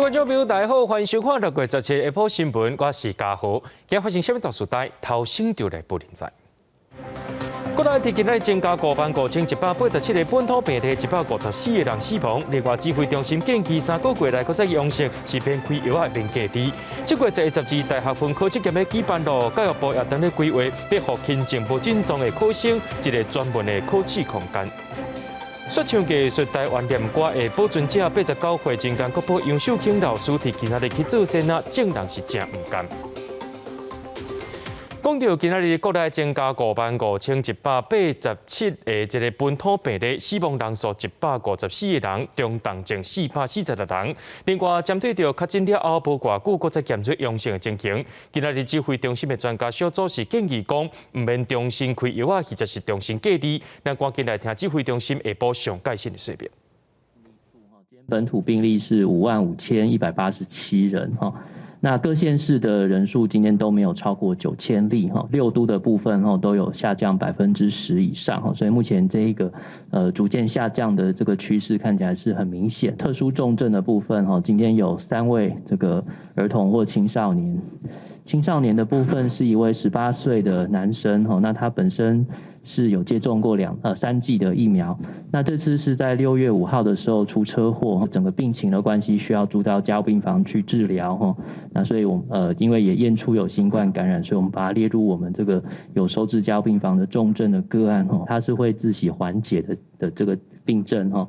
觀眾朋友，大家好，歡迎收看6月17下晡新聞，我是嘉豪。今日發生啥物大事代，頭先就來報您知。國內佇今仔日增加55,187個本土病例，154個人死亡。另外，指揮中心建議3個月內閣再陽性是免開藥仔免隔離。這月十一、十二大學分考測驗欲舉辦囉，教育部也當咧規劃，欲予輕症無症狀的考生一個專門的考試空間。說唱藝術台灣念歌的保存者89歲真港國寶楊秀卿老師，佇今仔日去做善啊，眾人是誠毋甘。講到今仔日國內增加55,187個這個本土病例，死亡人數154個人，中重症446人。另外，針對著確診了後無偌久，閣再檢出陽性的情形，今仔日指揮中心的專家小組是建議講，毋免重新開藥仔，或者是重新隔離。咱趕緊來聽指揮中心下晡上蓋新的說明。本土病例是55,187人哈。那各縣市的人數今天都沒有超過9000例哈，六都的部分哈都有下降10%以上哈，所以目前這一個逐漸下降的這個趨勢看起來是很明顯。特殊重症的部分哈，今天有三位這個兒童或青少年，青少年的部分是一位18歲的男生哈，那他本身是有接種過三劑的疫苗，那這次是在6月5號的時候出車禍，整個病情的關係需要住到加護病房去治療哈。那所以我們因為也驗出有新冠感染，所以我們把它列入我們這個有收治加護病房的重症的個案哈。它是會自己緩解的這個病症哈。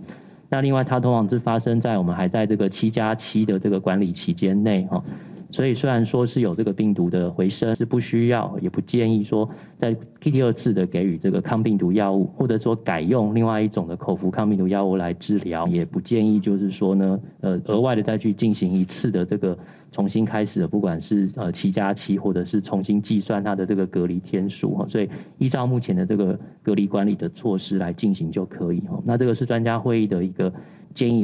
那另外它通常是發生在我們還在這個7加7的這個管理期間內哈。所以雖然說是有這個病毒的回升，是不需要，也不建議說在第二次的給予這個抗病毒藥物，或者說改用另外一種的口服抗病毒藥物來治療，也不建議就是說呢，額外的再去進行一次的這個重新開始的，不管是7加7，或者是重新計算它的這個隔離天數哈，所以依照目前的這個隔離管理的措施來進行就可以哈。那這個是專家會議的一個建議。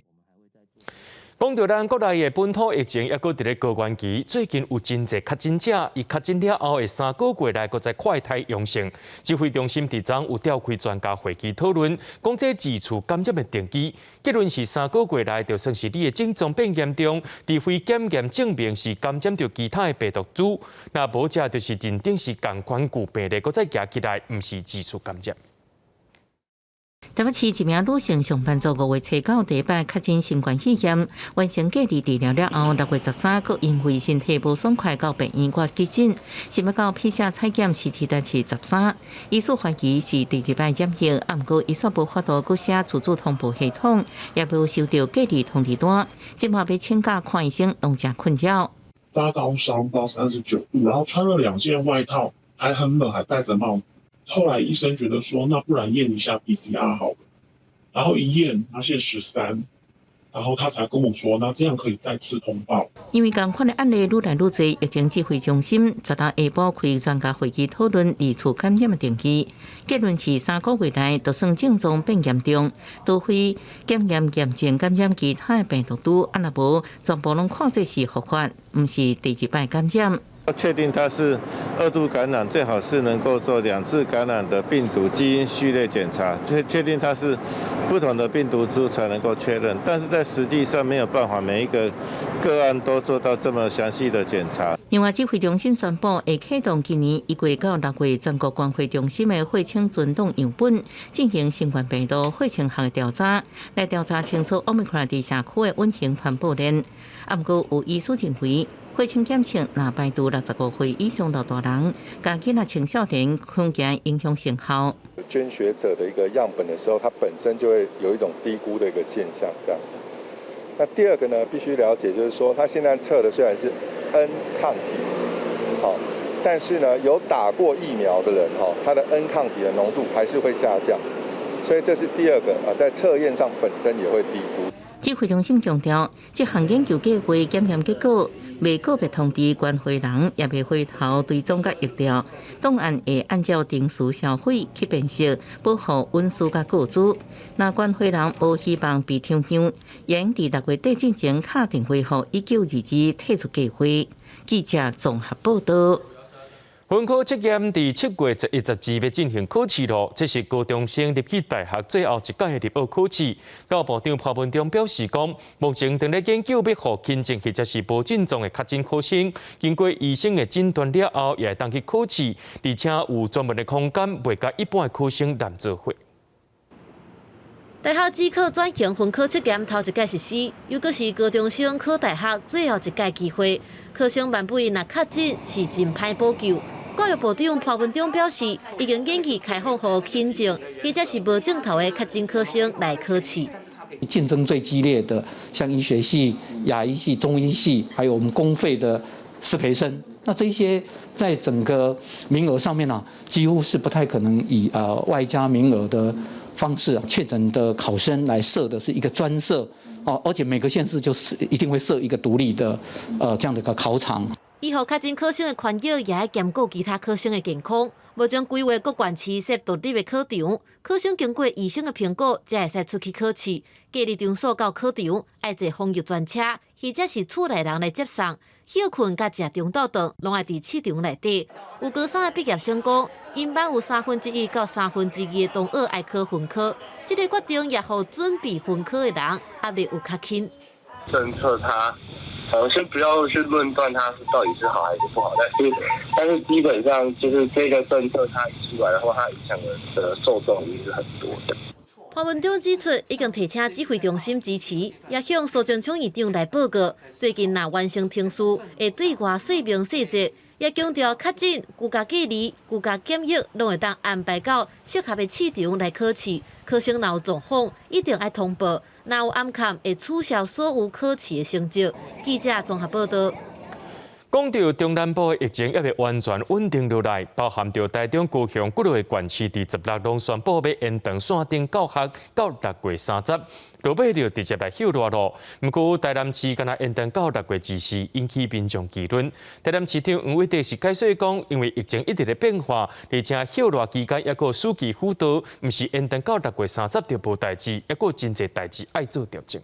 講到咱國內的本土疫情，猶閣佇咧高原期，最近有真濟確診者，伊確診了後會3個月內閣再快篩陽性。指揮中心佇昨有召開專家會議討論，講這二次感染的定義，結論是三個月內就算是你的症狀變嚴重，除非檢驗證明是感染著其他的病毒株，若無者就是認定是仝款舊病例，閣再行起來，毋是二次感染。台北市一名女性上班族5月初9第一擺確診新冠肺炎，完成隔離治療了後，6月13閣因為身體無爽快到病院掛急診，想欲到 PCR 採檢 CT 值是13，醫師懷疑是第二擺染疫，毋過伊煞無法度閣寫自主通報系統，也無收到隔離通知單，這馬欲請假看醫生攏誠困擾。發高燒到39度，然後穿了兩件外套，還很冷，還戴着帽子。後來醫生覺得說，那不然驗一下 PCR 好了，然後一驗發現十三，然後他才跟我說，那這樣可以再次通報。因為仝款的案例愈來愈濟，疫情指揮中心十六下晡開專家會議討論二次感染的定義，結論是三個月內就算症狀變嚴重，除非檢驗驗證感染其他的病毒株，啊若無全部攏看做是復發，毋是第二擺感染。要確定它是二度感染，最好是能夠做兩次感染的病毒基因序列檢查，確定它是不同的病毒株才能夠確認。但是在實際上沒有辦法每一個個案都做到這麼詳細的檢查。另外，指揮中心宣布會啟動今年1月到6月全國關懷中心的血清存檔樣本進行新冠病毒血清學的調查，來調查清楚奧密克戎佇社區的隱形傳播鏈。啊，毋過有醫師認為，血清檢測若排除65歲以上老大人，佮囡仔青少年恐驚影響成效。捐血者的一個樣本的時候，它本身就會有一種低估的一個現象，這樣子。那第二個呢，必須了解，就是說，他現在測的雖然是 N 抗體，好，但是呢，有打過疫苗的人，哈，他的 N 抗體的濃度還是會下降，所以這是第二個啊，在測驗上本身也會低估。指揮中心強調，這項研究計劃檢驗結果未個別通知關懷人，也袂回頭追蹤佮疫調，檔案會按照程序銷毀去辨識，保護隱私佮個資。若關懷人無希望被抽樣，應佇6月底進前敲電話予1922退出計劃。記者綜合報道。分科測驗佇7月11、12欲進行考試囉，這是高中生入去大學最後一屆的入學考試。教育部長潘文忠表示講，目前正咧研究欲予輕症或者是無症狀的確診考生，經過醫生的診斷了後，也會當去考試，而且有專門的空間，袂佮一般的考生攏做伙。大學指考轉型分科測驗頭一屆實施，猶閣是高中生考大學最後一屆機會。考生萬不若確診是真歹補救。教育部長潘文忠表示，已經研議開放予輕症或者是無症頭的確診考生來考試。競爭最激烈的，像醫學系、牙醫系、中醫系，還有我們公費的師培生，那這些在整個名額上面呢，幾乎是不太可能以外加名額的方式確診的考生來設的是一個專設哦，而且每個縣市就是一定會設一個獨立的這樣的一個考場。醫護確診考生的權益也愛兼顧其他考生的健康。目前規劃各縣市設獨立的考場，考生經過醫生的評估，才會使出去考試。隔離場所到考場愛坐防疫專車，或者是厝內人來接送。歇睏佮食中晝頓，攏愛佇試場內底。有高三的畢業生講，𪜶班有1/3到2/3的同學愛考分科，這個決定也予準備分科的人壓力有較輕。政策它，先不要去論斷它是到底是好還是不好，但是基本上就是這個政策它一出來的話，它影響的受眾一定是很多的。潘文忠指出，已經提請指揮中心支持，也向蘇貞昌院長來報告。最近若完成程序，會對外說明細節，也強調確診、居家隔離、居家檢疫，攏會當安排到適合的試場來考試。考生若有狀況，一定愛通報。若有掩崁，會取消所有考試的成績。記者綜合報道。講到中南部的疫情猶未完全穩定落來，包含著台中、高雄幾落個縣市，佇16攏宣布欲延長線頂教學到6月30，落尾就直接來歇熱囉。毋過台南市干焦延長到6月24，引起民眾議論。台南市長黃偉哲是解說講，因為疫情一直咧變化，而且歇熱期間猶閣有暑期輔導，毋是延長到六月三十就無代誌，猶閣有真濟代誌愛做調整。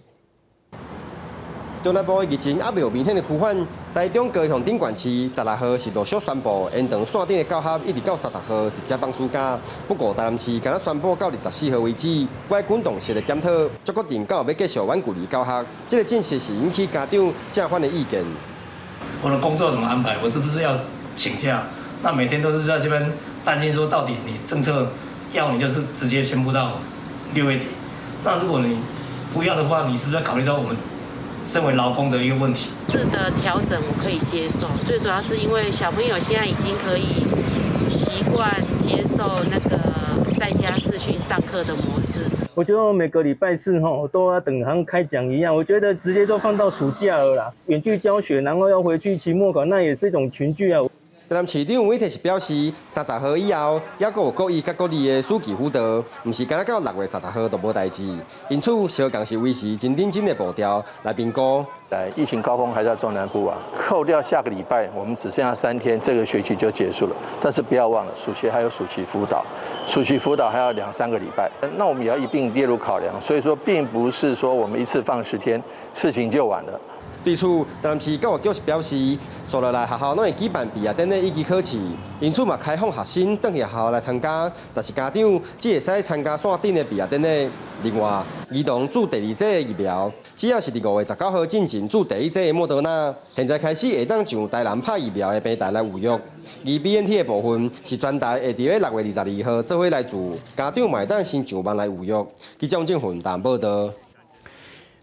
中南部疫情猶未有明顯的趨緩，台中、高雄等縣市16號是陸續宣布延長線頂的教學，一直到30號直接放暑假。不過台南市干焦宣布到24號為止，會滾動式的檢討，才決定敢有欲繼續遠距離教學。這個政策是引起家長正反的意見。我的工作怎麼安排？我是不是要請假？那每天都是在這邊擔心，說到底你政策要你就是直接宣布到6月底。那如果你不要的話，你是不是要考慮到我們身為勞工的一個問題？這的調整我可以接受，最主要是因為小朋友現在已經可以習慣接受那個在家視訊上課的模式。我覺得我每個禮拜四吼都要等像開講一樣，我覺得直接都放到暑假了啦。遠距教學，然後要回去期末考，那也是一種群聚啊。台南市長黃偉哲是表示，30號以後，猶閣有國一佮國二的暑期輔導，毋是干焦到6月30號就無代誌。因此，相仝是維持真認真的步調來評估。來，疫情高峰還在中南部啊，扣掉下個禮拜，我們只剩下3天，這個學期就結束了。但是不要忘了，暑期還有暑期輔導，暑期輔導還要兩三個禮拜，那我們也要一併列入考量。所以說，並不是說我們一次放10天，事情就完了。對此，台南市教育局是表示，紲落來學校攏會舉辦畢業典禮以及考試，因此嘛開放學生轉去學校來參加，但是家長只會使參加線頂的畢業典禮。另外，兒童注第二劑的疫苗，只要是佇5月19號進前注第一劑的莫德納，現在開始會當上台南拍疫苗的平台來預約。而 BNT 的部分是全台會佇咧6月22號做伙來注，家長嘛會當先上網來預約。記者王正雲台報道。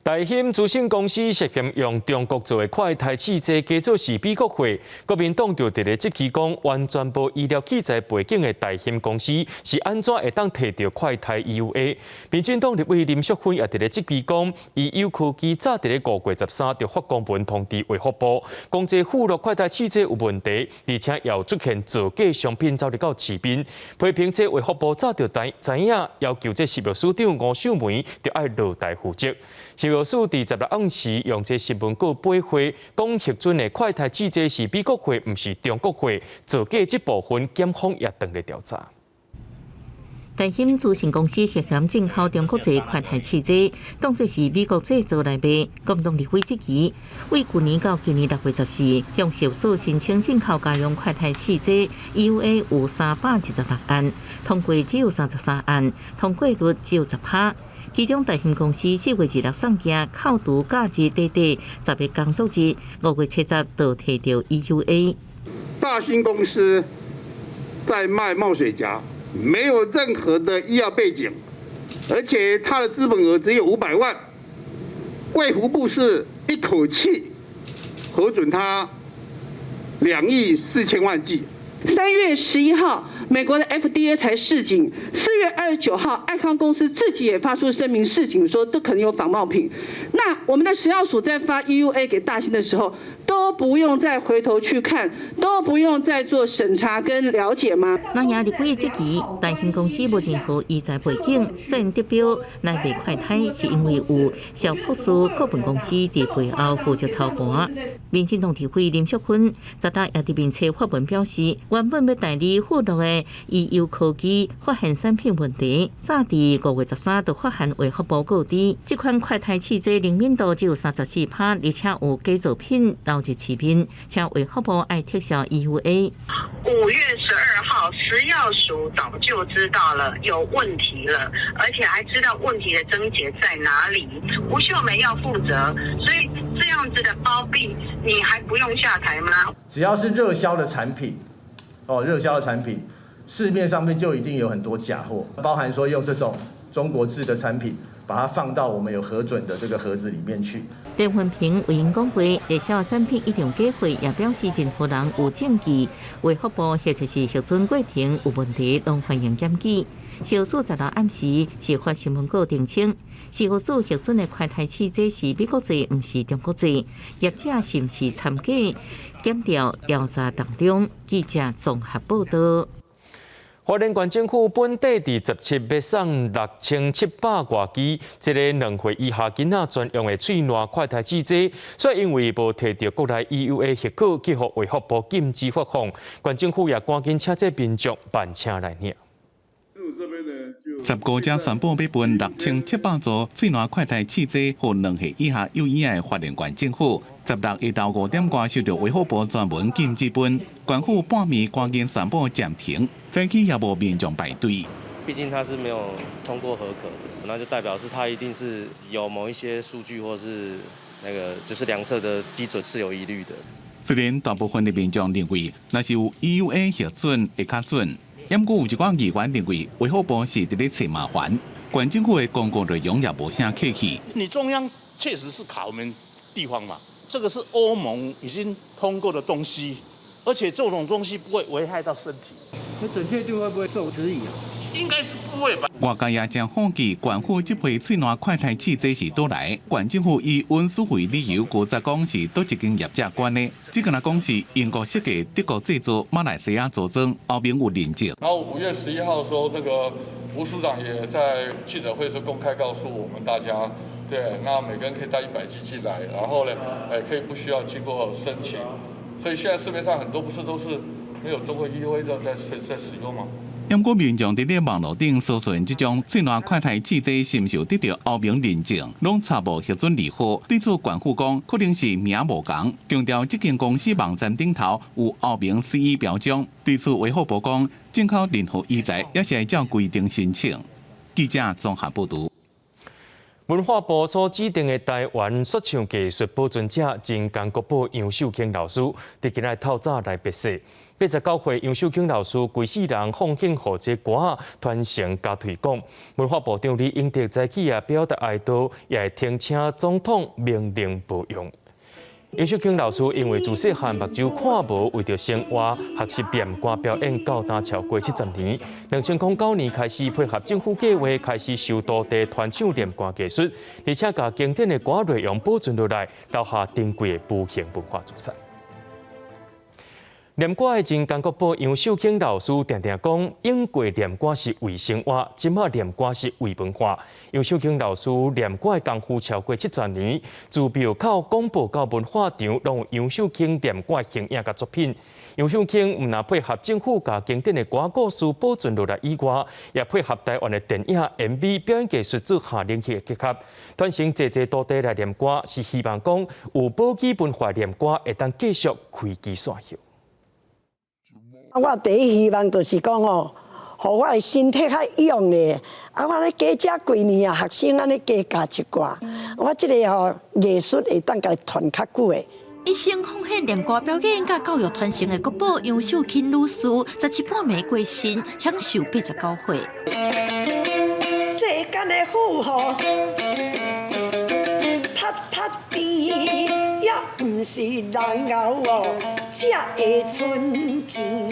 台興資訊公司涉嫌用中國做的快篩試劑，假做是美國貨。國民黨就佇咧質疑講，完全無醫療器材背景的台興公司是按怎會當提著快篩 EUA？民進黨立委林淑芬也佇咧質疑講，醫友科技早佇咧5月13就發公文通知衛福部，講這附錄快篩試劑有問題，而且也有出現造假商品走入到市面，批評這衛福部早就知影，要求這食藥署長吳秀梅著愛落台負責。食藥署佇16暗時用這新聞稿駁回，講核准的快篩試劑是美國貨，毋是中國貨，造假這部分檢方也正咧調查。台興資訊公司涉嫌進口中國製快篩試劑，當作是美國製造來賣。國民黨立委質疑，為舊年到今年6月14，向食署申請進口家用快篩試劑，EUA 有326案，通過只有33案，通過率只有10%。其中台興公司4月26送件扣除假日短短10個工作日，5月70就提著 EUA。大興公司在賣冒水夾，沒有任何的醫藥背景，而且他的資本額只有500萬，衛福部是一口氣核准他2億4千萬劑。3月11號，美國的 FDA 才示警；4月29號，愛康公司自己也發出聲明示警，說這可能有仿冒品。那我們的食藥署在發 EUA 給大興的時候，都不用再回頭去看，都不用再做審查跟了解嗎？那也立委質疑，大興公司無任何醫材背景，雖然得標來賣快篩，是因為有蕭博士顧問公司佇背後負責操盤。民進黨立委林淑芬昨日也佇面冊發文表示，原本欲代理富樂的醫藥科技發現產品問題，早佇5月13就發函衛福部告知，這款快篩試劑靈敏度只有34%，而且有假造品流入市面，請衛福部愛撤銷 EUA。5月12號，食藥署早就知道了有問題了，而且還知道問題的症結在哪裡。吳秀梅要負責，所以這樣子的包庇，你還不用下台嗎？只要是熱銷的產品，哦，熱銷的產品，市面上面就一定有很多假貨，包含說用這種中國製的產品，把它放到我們有核准的這個盒子裡面去。連雲平回應講話，熱銷產品一定假貨，也表示任何人有證據，衛福部或者是核准過程有問題，攏歡迎檢舉。食藥署十六暗時是發新聞稿澄清，食藥署核准的快篩試劑是美國製，毋是中國製，業者是毋是參假檢調調查當中。記者綜合報道。花蓮縣政府本底佇17欲送6700外支，這个2歲以下囡仔專用的喙瀾快篩試劑，卻因為無提著國內 EUA 許可，去予衛福部禁止發放。縣政府也趕緊請這民眾辦車來領。15才宣布欲分6700組喙瀾快篩試劑，予2歲以下幼嬰的花蓮縣政府。16下晝5點外收到衛福部專文禁止分，縣府半暝趕緊宣布暫停，早起也無民眾排隊。畢竟它是沒有通過核可的，那就代表是它一定是有某一些數據或是那個就是量測的基準是有疑慮的。雖然大部分的民眾認為，若是有 EUA 核准會較準，毋過有一寡議員認為衛福部是佇咧揣麻煩，縣政府的公告內容也無啥客氣。你中央確實是卡我們地方嘛，這個是歐盟已經通過的東西，而且這種東西不會危害到身體。那準確度會不會受質疑啊？應該是不會吧。外界也真好奇，縣府這批喙瀾快篩試劑是佗來？縣政府以運輸費理由，拒絕講是佗一間業者管的，只敢若講是英國設計、德國製造、馬來西亞組裝，歐盟有認證。然後5月11號的時候，那個吳署長也在記者會時公開告訴我們大家，對，那每個人可以帶100劑進來，然後呢，可以不需要經過申請。所以現在市面上很多不是都是沒有通過 EUA 的在使用嗎？毋過民眾佇咧網路頂搜尋這種喙瀾快篩試劑是毋是有得著歐盟認證，攏查無核准理貨。對此縣府講，可能是名無仝，強調這間公司網站頂頭有歐盟 CE 標章。對此衛福部講，進口任何醫材也是愛照規定申請。記者綜合報導。文化部所指定的台灣說唱藝術保存者，前江國寶楊秀卿老師，佇今仔透早來別逝。89歲楊秀卿老師，規世人奉獻予這歌仔傳承佮推廣。文化部長李英哲早起也表達哀悼，也會呈請總統明令保養。楊秀卿老師因為自細漢目睭看無，為著生活學習念歌表演，到今超過70年。2009年開始配合政府計劃，開始收徒弟傳唱念歌技術，而且共經典的歌內容保存落來，留下珍貴的無形文化資產。念歌的前國寶楊秀卿老師定定講，永過念歌是為生活，這馬念歌是為文化。楊秀卿老師念歌的功夫超過70年，自廟口廣播到文化場，攏有楊秀卿念歌形影佮作品。楊秀卿毋但配合政府共經典的歌故事保存落來以外，也配合台灣的電影、MV 表演藝術做下領域的結合，傳承濟濟徒弟來念歌，是希望講有寶語文化念歌會當繼續開枝散葉。我第一希望就是講哦，予我的身體較勇咧。啊，我咧加遮幾年啊，學生按呢加教一寡，我這个吼藝術會當共傳較久的。一生奉獻念歌表演佮教育傳承的國寶楊秀卿女士，17半暝過身，享壽89歲。世間的富豪，踢踢甜，也毋是人熬哦，才會存錢。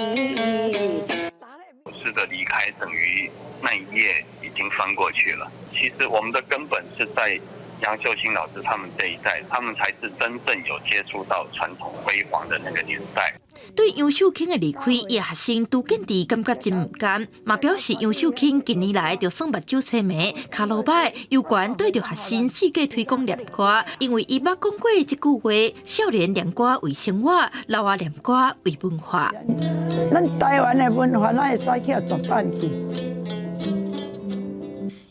老師的離開等於那一頁已經翻過去了。其實我們的根本是在楊秀卿老師他們這一代，他們才是真正有接觸到傳統輝煌的那個年代。對楊秀卿的離開，伊的學生杜建志感覺真毋甘，嘛表示楊秀卿近年來就算目睭青盲、跤路䆀，猶懸綴著學生四界推廣念歌，因為伊捌講過這句話：少年念歌為生活，老啊念歌為文化。咱台灣的文化，哪會使去絕版去？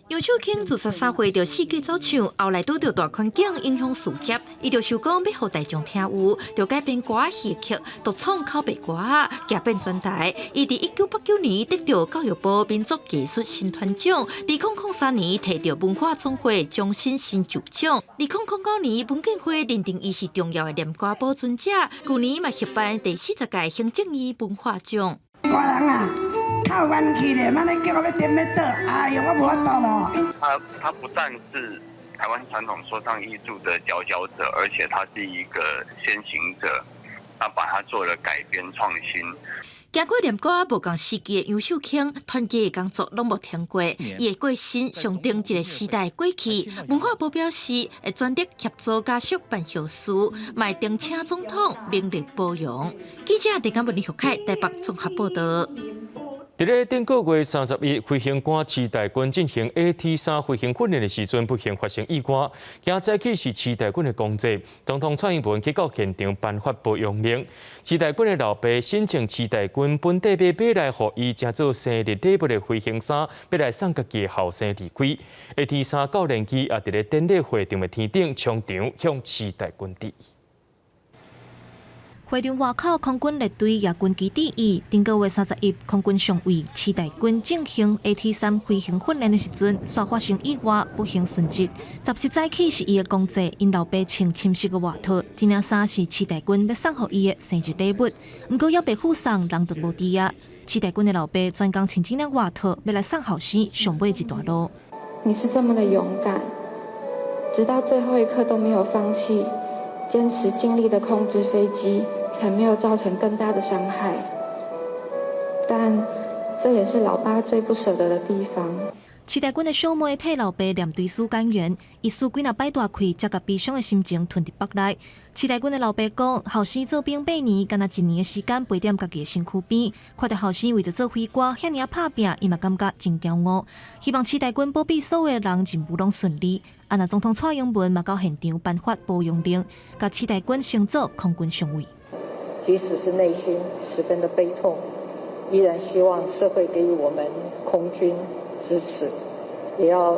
楊秀卿自13歲就四界走唱，後來拄著大環境影響事業，伊就想講欲予大眾聽有，就改編歌仔戲曲，獨創口白歌仔，行遍全台。伊佇1989年得著教育部民族藝術新傳獎，2003年提著文化總會終身成就獎，2009年文建會認定伊是重要的念歌保存者，舊年嘛獲頒第40屆行政院文化獎。大人啊！靠彎去咧，按呢叫我欲顛欲倒，哎喲，我無法度咯。他不但是台灣傳統說唱藝術的佼佼者，而且他是一個先行者，他把它做了改編創新。經過念歌無仝時期的楊秀卿，團結的工作攏無停過，伊的過身象徵一個時代過去。文化部表示會全力協助家屬辦後事，嘛會呈請總統明令褒揚。記者鄭錦文、李玉凱台北綜合報導。佇咧頂個月31，飛行官池大軍進行 AT-3飛行訓練的時陣，不幸發生意外。今早起是池大軍的公祭，總統蔡英文去到現場頒發褒揚令。池大軍的老爸申請池大軍本地買買來，予伊成做生日禮物的飛行衫，欲來送家己的後生離開。AT-3教練機也佇咧典禮會場的天頂衝場向池大軍致意。會場外口空軍列隊也軍機致意。頂個月31，空軍上尉池大軍進行 AT-3飛行訓練的時陣，煞發生意外，不幸殉職。17早起是伊的公祭，𪜶老爸穿深色的外套，這領衫是池大軍欲送予伊的生日禮物。毋過猶未付送，人就無佇啊。池大軍的老爸專工穿這領外套，欲來送後生上尾一段路。你是這麼的勇敢，直到最後一刻都沒有放棄，堅持盡力的控制飛機，才沒有造成更大的傷害。但這也是老爸最不捨得的地方。池大軍的小妹替老爸念追思感言，伊輸幾若擺大氣，才共悲傷的心情吞佇腹內。池大軍的老爸講，後生做兵8年，干焦一年的時間陪踮家己的身軀邊，看著後生為著做飛官，遐爾仔拍拚，伊嘛感覺真驕傲。希望池大軍保庇所有的人任務攏順利。啊，若總統蔡英文嘛到現場頒發褒揚令，共池大軍升做空軍上尉。即使是內心十分的悲痛，依然希望社會給予我們空軍支持，也要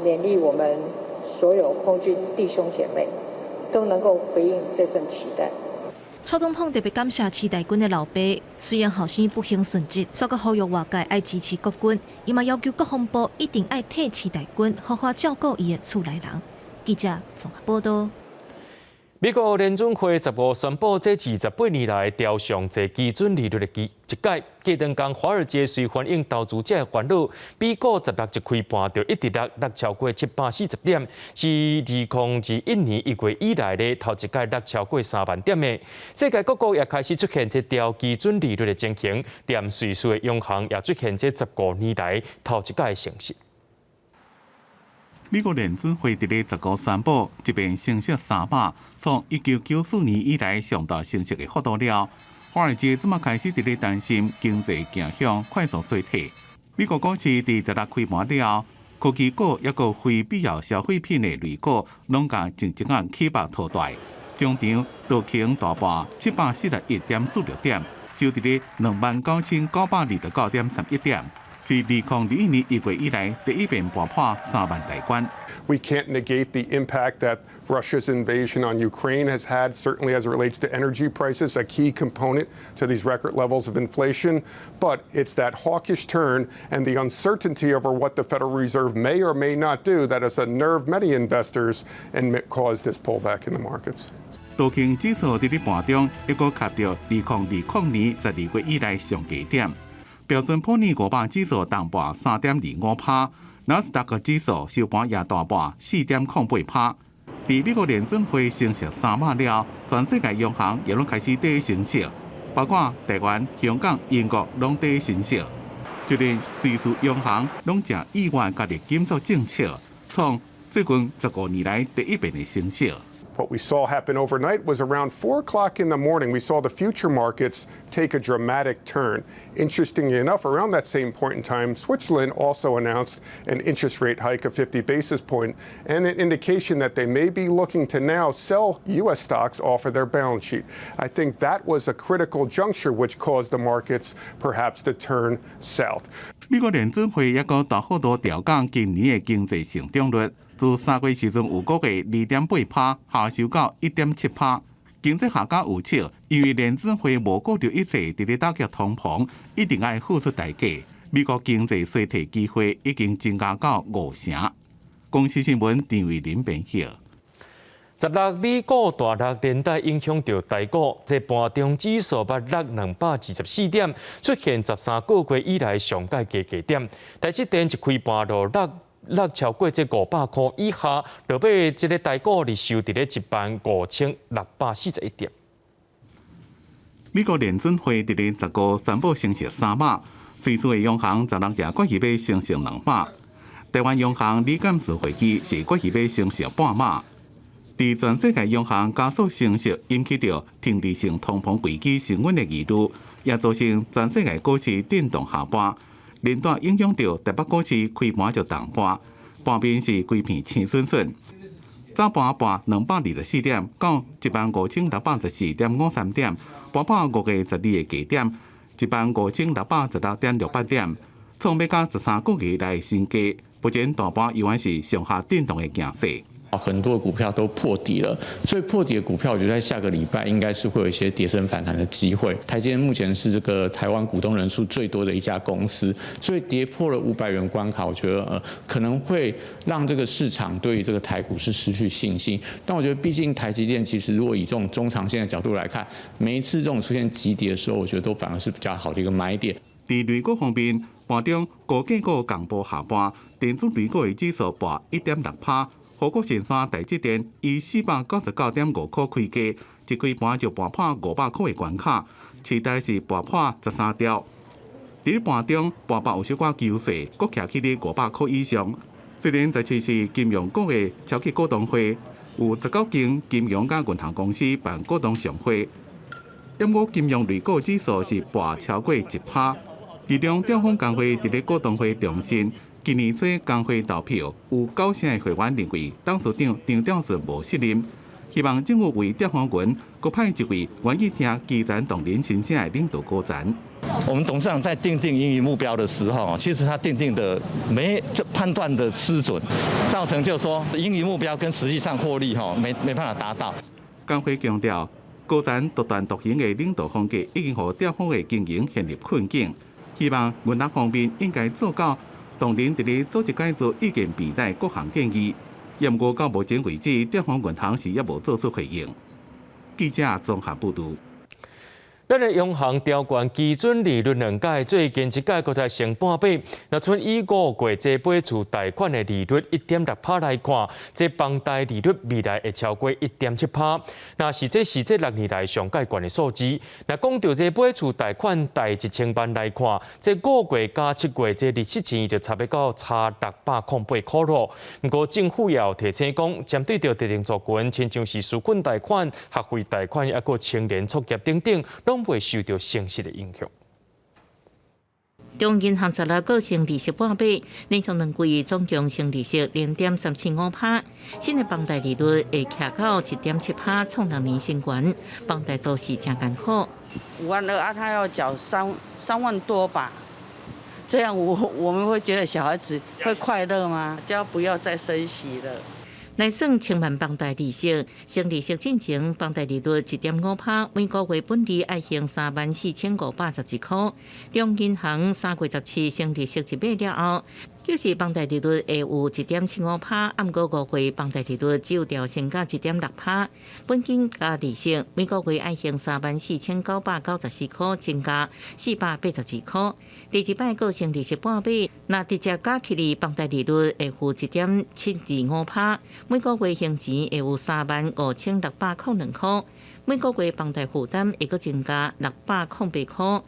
勉勵我們所有空軍弟兄姐妹都能夠回應這份期待。蔡總統特別感謝池大軍的老爸，雖然後生不幸殉職，煞閣呼籲外界愛支持國軍，伊嘛要求國防部一定愛替池大軍好好照顧伊的厝內人。記者綜合報道。美國聯準會15宣布，這28年來調上濟基準利率的一擺。過兩工，華爾街隨反映投資者的煩惱，美股16一開盤就一直落，落超過740點，是2021年1月以來的頭一擺落超過3萬點的。世界各國也開始出現這調基準利率的情形，連瑞士的央行也出現這15年來頭一擺的情形。美國聯準會佇咧15宣布，這擺升息3碼，創1994年以來上大升息的幅度了。華爾街這馬開始佇咧擔心經濟走向快速衰退。美國股市佇十六開盤了後，科技股抑閣非必要消費品的類股，攏共靜靜仔起爆淘汰。終場道瓊大跌741.46點，收佇咧29,929.31點，是2021年1月以來第一遍跌破3萬大關。 We can't negate the impact that Russia's invasion on Ukraine has had, certainly as it relates to energy prices, a key component to these record levels of inflation. But it's that hawkish turn and the uncertainty over what the Federal Reserve may or may not do that has unnerved many investors and caused this pullback in the markets. 道瓊指數佇咧盤中一個卡著2020年12月以來上低點，標準普爾500指數重跌3.25趴，納斯達克指數收盤也大跌4.08趴。佇美國聯準會升息三碼了，全世界央行也攏開始佇升息，包括台灣、香港、英國攏佇升息，就連瑞士央行攏誠意外加入緊縮政策，創最近15年來第一遍的升息。 What we saw happen overnight was around 4 o'clock in the morning, we saw the future markets take a dramatic turn. Interestingly enough, around that same point in time, Switzerland also announced an interest rate hike of 50 basis point and an indication that they may be looking to now sell U.S. stocks off of their balance sheet. I think that was a critical juncture which caused the markets perhaps to turn south. 美國聯準會抑閣大幅度調降今年的經濟成長率。自3月時陣有估計2.8趴，下修到1.7趴。經濟學家預測，因為聯準會無顧著一切佇咧打擊通膨，一定愛付出代價。美國經濟衰退機會已經增加到五成。公視新聞陳慧琳編譯。十六美股大落，連帶影響著台股，這盤中指數捌落224點，出現13個月以來上蓋低低點。台積電一開盤就落落超過這500箍以下，落尾這个台股日收佇咧15,641點。美國聯準會佇咧15宣布升息三碼，瑞士的央行十六也決議欲升息2碼。台灣央行理監事會議是決議欲升息半碼。佇全世界央行加速升息，引起著停滯性通膨危機升溫的疑慮，也造成全世界股市震盪下跌，連帶影響著台北股市開盤就重跌，盤面是規片青筍筍。早盤跌224點，到15,614.53點，跌破5月12的低點，15,616.68點，創欲甲13個月來新低。目前大盤依然是上下震盪的形勢。很多股票都破底了，所以破底的股票，我覺得在下個禮拜應該是會有一些跌深反彈的機會。台積電目前是這個台灣股東人數最多的一家公司，所以跌破了500元關卡，我覺得可能會讓這個市場對於這個台股是失去信心。但我覺得，畢竟台積電其實如果以這種中長線的角度來看，每一次這種出現急跌的時候，我覺得都反而是比較好的一個買點。佇類股方面，盤中高價股共步下跌，電子類股的指數跌1.6趴。護國神山台積電以499.5箍開價，一開盤就跌破500箍的關卡，市台是跌破13條。佇盤中，盤北有小可強勢，閣徛起咧500箍以上。雖然十七是金融股的超級股東會，有19間金融佮銀行公司辦股東上會，毋過金融類股指數是跌超過1趴。其中兆豐工會佇咧股東會重申，今年初工會投票有九成的會員認為董事長張兆順無適任，希望政府為兆豐銀閣派一位願意聽基層同仁心聲的領導高層。我們董事長在訂定盈餘目標的時候，其實他訂定的沒就判斷的失準，造成就是說盈餘目標跟實際上獲利吼沒辦法達到。工會強調，高層獨斷獨行的領導風格已經予兆豐的經營陷入困境，希望銀行方面應該做到同仁佇咧組織改造意見病的各項建議。毋過到目前為止，兆豐銀行是猶無做出回應。記者綜合報導。咱的央行調懸基準利率兩擺，最近一擺閣再升半碼。若賰以5個月這買厝貸款的利率1.6趴來看，這房貸利率未來會超過1.7趴。若是這是這6年來上蓋懸的數字。若講著這買厝貸款貸1000萬來看，這5個月佮7個月這利息錢就差欲到差608箍咯。毋過政府也有提醒講，針對著特定族群，親像是紓困貸款、學費貸款，抑閣青年創業等等，攏攏袂受著升息的影響。中銀行十六閣升利息半碼，連續兩季總共升利息0.375%，新的房貸利率會徛到1.7%，創兩年新高。房貸做勢誠艱苦。 5萬2啊，他要繳3萬多吧？這樣我們會覺得小孩子會快樂嗎？就要不要再升息了？來算千萬房貸利息，升利息進前，房貸利率1.5%，每個月本利愛還34,512箍。中銀行3月17升利息一碼了後，就是房貸利率會有1.75%，毋過5月房貸利率只有調升到1.6%，本金加利息每個月愛還34,994箍，增加482箍。第二擺閣升利息半碼，若直接加起來房貸利率會負1.725%，每個月還錢會有35,602箍，每個月房貸負擔會閣增加608箍。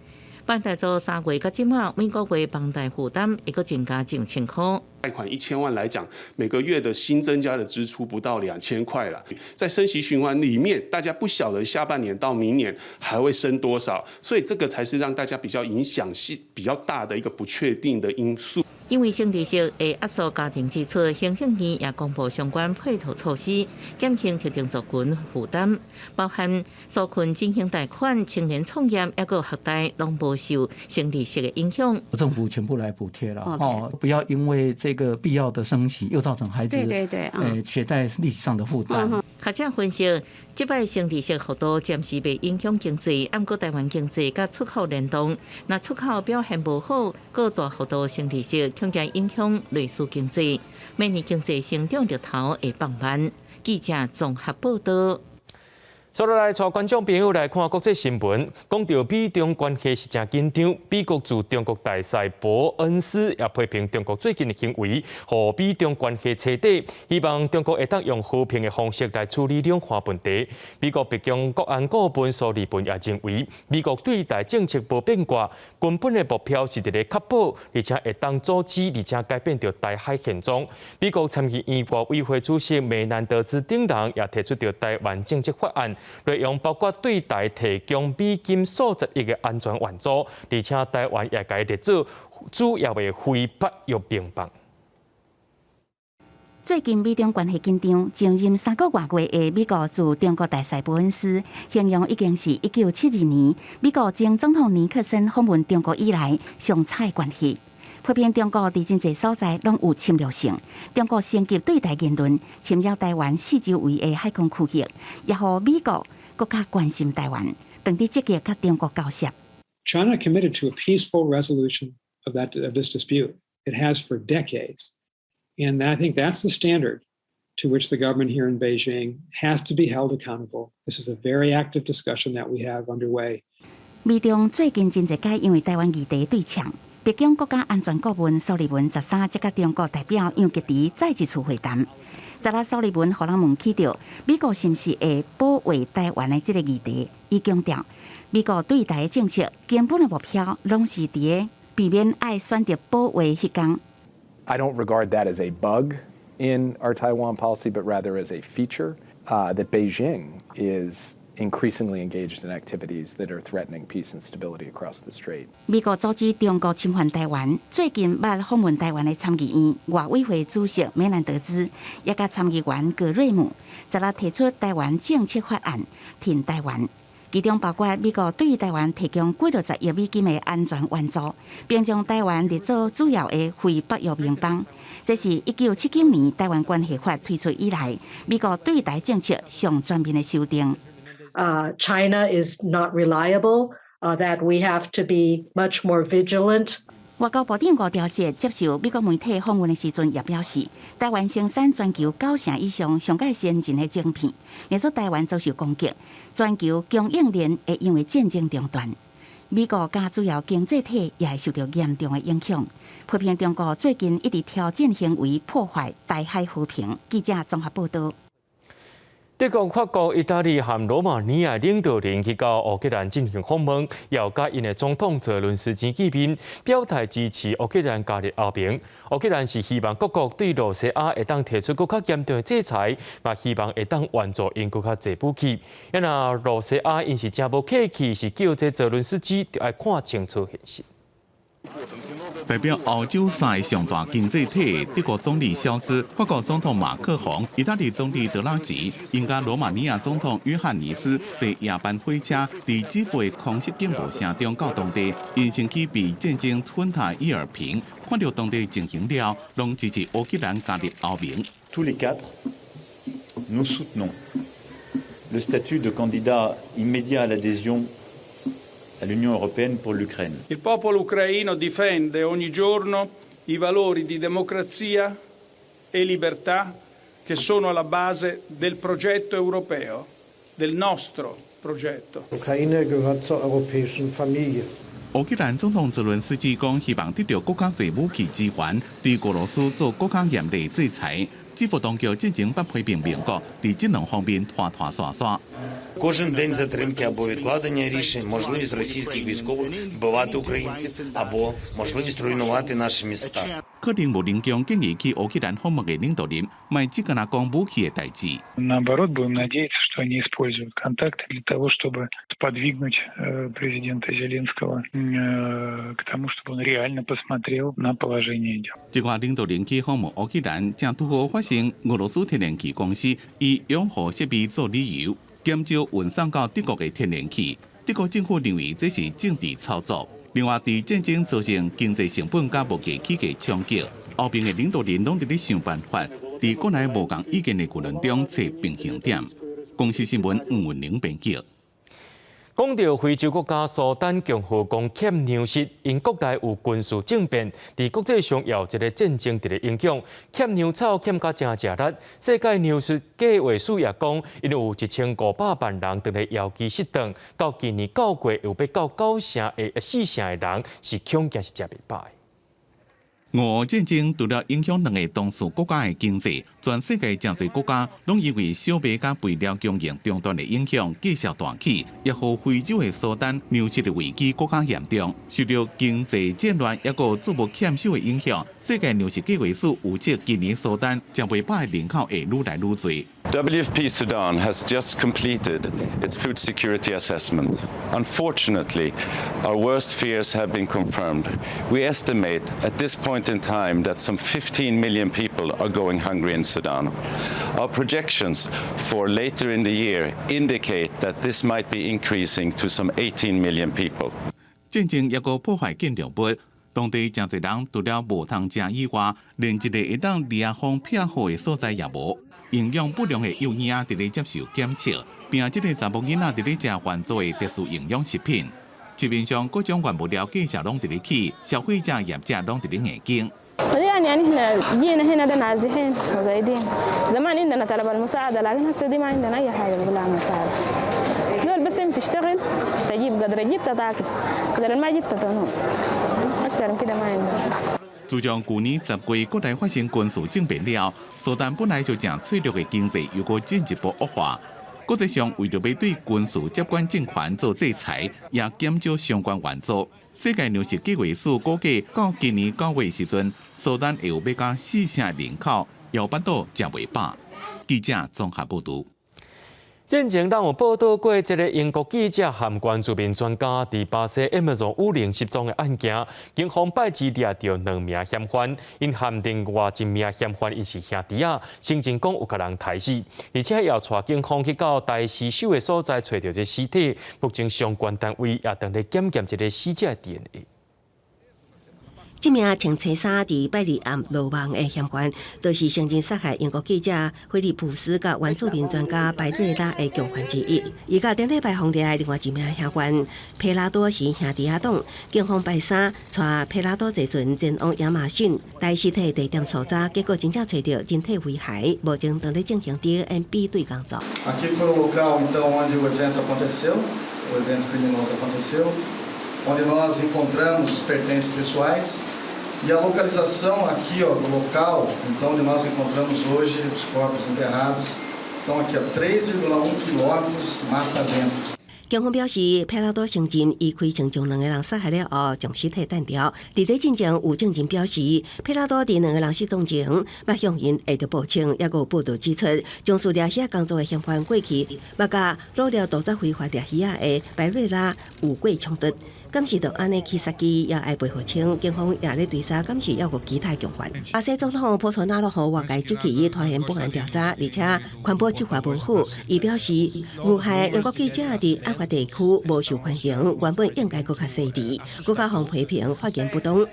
房貸做3月到這馬，每個月房貸負擔會閣增加上千箍。貸款1000萬來講，每個月的新增加的支出不到2000塊了。在升息循環裡面，大家不曉得下半年到明年還會升多少，所以這個才是讓大家比較影響性比較大的一個不確定的因素。因為升利息會壓縮家庭支出，行政院也公布相關配套措施，減輕特定族群負擔，包含紓困振興貸款、青年創業，抑閣學貸，攏無受升利息的影響。政府全部來補貼了，哦，不要因為這個必要的升息，又造成孩子學貸利息上的負擔。學者分析，這擺升利息幅度暫時袂影響經濟，毋過台灣經濟佮出口聯動，若出口表現無好，閣大幅度升利息，恐驚影響內需經濟，明年經濟成長勢頭會放慢。記者綜合報道。接落來，帶觀眾朋友來看國際新聞，講著美中關係是誠緊張。美國駐中國大使伯恩斯也批評中國最近的行為，予美中關係揣底，希望中國會當用和平的方式來處理兩岸問題。美國白宮國安顧問蘇利文也認為，美國對台政策無變卦，根本的目標是佇咧確保，而且會當阻止，而且改變著台海現狀。美國參議院外委會主席梅南德茲等人也提出著台灣政策法案。內容包括對台提供美金數十億的安全援助，而且台灣也共列做主要的非北約盟邦。最近美中關係緊張，上任3個外月的美國駐中國大使伯恩斯形容已經是1972年美國前總統尼克森訪問中國以來上差的關係。批評中國佇真濟所在攏有侵略性，中國升級對台言論，侵擾台灣四周圍的海空區域，也予美國閣較關心台灣，當佇積極佮中國交涉。 China committed to a peaceful resolution of this dispute. It has for decades, and I think that's the standard to which the government here in Beijing has to be held accountable. This is a very active discussion that we have underway. 美中最近真濟擺因為台灣議題對嗆。白宮國家安全顧問蘇利文13才佮中國代表楊潔篪再一次會談。昨仔蘇利文予人問起著美國是毋是會保衛台灣的這個議題，伊強調美國對台政策根本的目標攏是佇咧避免愛選擇保衛彼工。 I don't regard that as a bug in our Taiwan policy, but rather as a feature that Beijing is increasingly engaged in activities that are threatening peace and stability across the strait. 美國阻止中國侵犯台灣，最近捌訪問台灣的參議院外委會主席梅蘭德茲，也佮參議員葛瑞姆，昨仔提出台灣政策法案，挺台灣。其中包括美國對台灣提供幾六十億美金的安全援助，並將台灣列做主要的非北約盟邦。這是1979年台灣關係法推出以來，美國對台政策上全面的修訂。 China is not reliable, that we have to be much more vigilant. 外交部長吳釗燮接受美國媒體訪問的時陣，也表示，台灣生產全球九成以上上蓋先進的晶片，若說台灣遭受攻擊，全球供應鏈會因為戰爭中斷。美國佮主要經濟體也會受著嚴重的影響。批評中國最近一直挑戰行為破壞台海和平。記者綜合報道。德國、法國、意大利和羅馬尼亞領導人去到烏克蘭進行訪問，又佮𪜶的總統澤倫斯基見面，表態支持烏克蘭加入歐盟。烏克蘭是希望各國對羅西亞會當提出閣較嚴重的制裁，嘛希望會當援助𪜶閣較濟武器。啊若羅西亞𪜶是誠無客氣，是叫這澤倫斯基著愛看清楚現實。代表歐洲三個上大經濟體德國總理蕭茲、法國總統馬克宏、意大利總理德拉吉，𪜶佮羅馬尼亞總統約翰尼斯坐夜班火車，佇基輔的空襲警報聲中到當地，𪜶先去被戰爭吞塌伊爾平，看著當地情形了，攏支持烏克蘭加入歐盟。 Tous les quatre, nous soutenons le statut de candidat immédiat à l'adhésion à l'Union européenne pour l'Ukraine. Il popolo ucraino difende ogni giorno i valori di democrazia e libertà che sono alla base del progetto europeo, del nostro progetto. Ukraine gehört zur europäischen Familie. 烏克蘭總統澤倫斯基講，希望得著閣較濟武器支援，對俄羅斯做閣較嚴厲制裁。基輔當局進前捌批評盟國佇這兩方面拖拖沙沙。 Кожен день затримки або відкладення рішень, можливість російських військових вбивати українців або можливість руйнувати наші міста. 可能無能將建議去烏克蘭訪問的領導人，莫只干焦講武器的代誌。 Наоборот, будем надеяться, что они используют контакты для того, чтобы сподвигнуть президента Зеленского к тому, чтобы он реально посмотрел на положение дел. 這寡領導人去訪問烏克蘭，正拄好發生俄羅斯天然氣公司以養護設備做理由，減少運送到德國的天然氣。德國政府認為這是政治操作。另外，佇戰爭造成經濟成本佮物價起價衝擊，歐盟的領導人攏佇咧想辦法，佇國內無仝意見的輿論中揣平衡點。公視新聞吳文玲編輯。講到非洲國家蘇丹共和國欠糧食，𪜶國內有軍事政變，佇國際上有一個戰爭佇咧影響，欠糧草欠甲誠食力。世界糧食計劃署也講，𪜶有1500萬人佇咧枵飢失頓，到今年9月有欲到九成的四成的人是恐驚是食袂飽。俄烏戰爭除了影響兩个當事國家的經濟，全世界誠濟國家攏因為小麥佮肥料供應中斷的影響，繼續大起，也予非洲的蘇丹糧食的危機閣較嚴重。受著經濟戰亂抑閣作物欠收的影響，世界糧食計劃署預測今年蘇丹食袂飽的人口會愈來愈濟。 WFP Sudan has just completed its food security assessment. Unfortunately, our worst fears have been confirmed. We estimate at this point in time that some 15 million people are going hungry in Sudan. Our projections for later in the year indicate that this might be increasing to some 18 million people. 戰爭抑閣破壞建築物，當地誠濟人除了無通食以外，連一個會當掠風避雨的所在也無。營養不良的幼嬰仔佇咧接受檢測，並這个查某囡仔佇咧食援助的特殊營養食品。市面上各種原物料價錢攏佇咧起，消費者業者攏佇咧硬扛。 يعني نحن جينا هنا ده نازحين وقاعدين زمان عندنا طلب المساعدة لكن هسه دي ما عندنا أي حاجة نقول عنها مساعدة زول بس انت تشتغل تجيب قدر جبت تاكل قدر ما جبت تنوم أكثر من كده ما عندنا。自從舊年10月國內發生軍事政變了，蘇丹本來就誠脆弱的經濟又閣進一步惡化。國際上為著欲對軍事接管政權做制裁，也減少相關援助。世界糧食計劃署估計，到今年9月時陣，蘇丹會有欲到四成人口枵腹肚食袂飽。記者綜合報導。進前咱有報導過，這个英國記者和原住民專家佇巴西亞馬遜雨林失蹤的案件，警方拜二掠著兩名嫌犯，𪜶和另外一名嫌犯𪜶是兄弟仔，聲稱講有共人刣死，而且也帶警方去到刣屍首的所在揣著這屍體，目前相關單位也正咧檢驗這个死者的 DNA。這名穿青衫佇拜二暗落網的嫌犯，就是承認殺害英國記者菲利普斯佮原住民專家白瑞拉的共犯之一。伊佮頂禮拜予掠的另外一名嫌犯皮拉多是兄弟仔檔。警方拜三帶皮拉多坐船前往亞馬遜刣屍體地點搜查，結果真正揣著人體遺骸，目前正咧進行 DNA 比對工作。 Aqui foi o local então onde o evento aconteceu, o evento criminoso aconteceu, onde nós encontramos os pertences pessoais e a localização aqui, ó, do local, então onde nós encontramos hoje os corpos enterrados, Estão aqui a 3,1 quilômetros mata dentro. 警方表示，佩拉多承認伊開槍將兩个人殺害了後，將屍體擲掉。佇這進前有證人表示，佩拉多佇兩个人失蹤前，捌向𪜶下著報稱，抑閣有報道指出，從事掠魚仔工作的嫌犯過去捌佮擄掠盜賊非法掠魚仔的白瑞拉有過衝突。敢是就按呢去殺機，也愛賠付清。警方也咧追查，敢是猶閣其他共犯。巴西總統波索納羅予外界質疑拖延本案調查，而且環保執法無符。伊表示，遇害英國記者佇案發地區無受歡迎，原本應該閣較細緻，閣較予批評發言不當。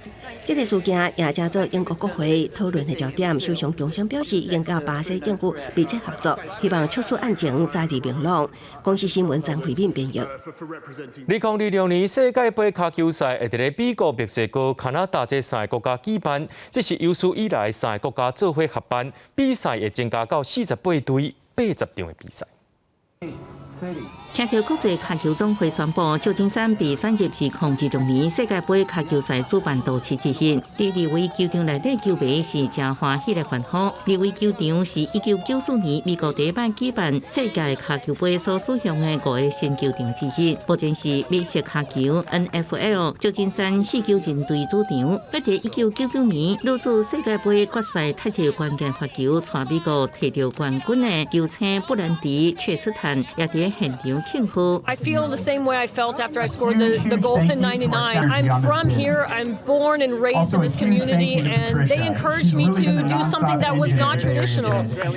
這个事件也成做英國國會討論的焦點。首相強生表示，已經佮巴西政府密切合作，希望促使案情早日明朗。公視新聞張惠敏編譯。2026年世界盃跤球賽會佇咧美國、墨西哥、加拿大這三个國家舉辦，這是有史以來三个國家做伙合辦，比賽會增加到48隊80場的比賽。聽著國際跤球總會宣布，舊金山被選入是2026年世界盃跤球賽主辦都市之一。佇利維球場內底球迷是誠歡喜來歡呼。利維球場是1994年美國第一擺舉辦世界跤球杯所使用的五個新球場之一。目前是美式跤球 NFL 舊金山四九人隊主場。佇1999年女子世界盃決賽踢入關鍵罰球，帶美國提著冠軍的球星布蘭迪·切斯坦也佇現場慶賀。 I feel the same way I felt after I scored the goal in 99. I'm from here. I'm born and raised in this community, and they encouraged me to do something that was not traditional.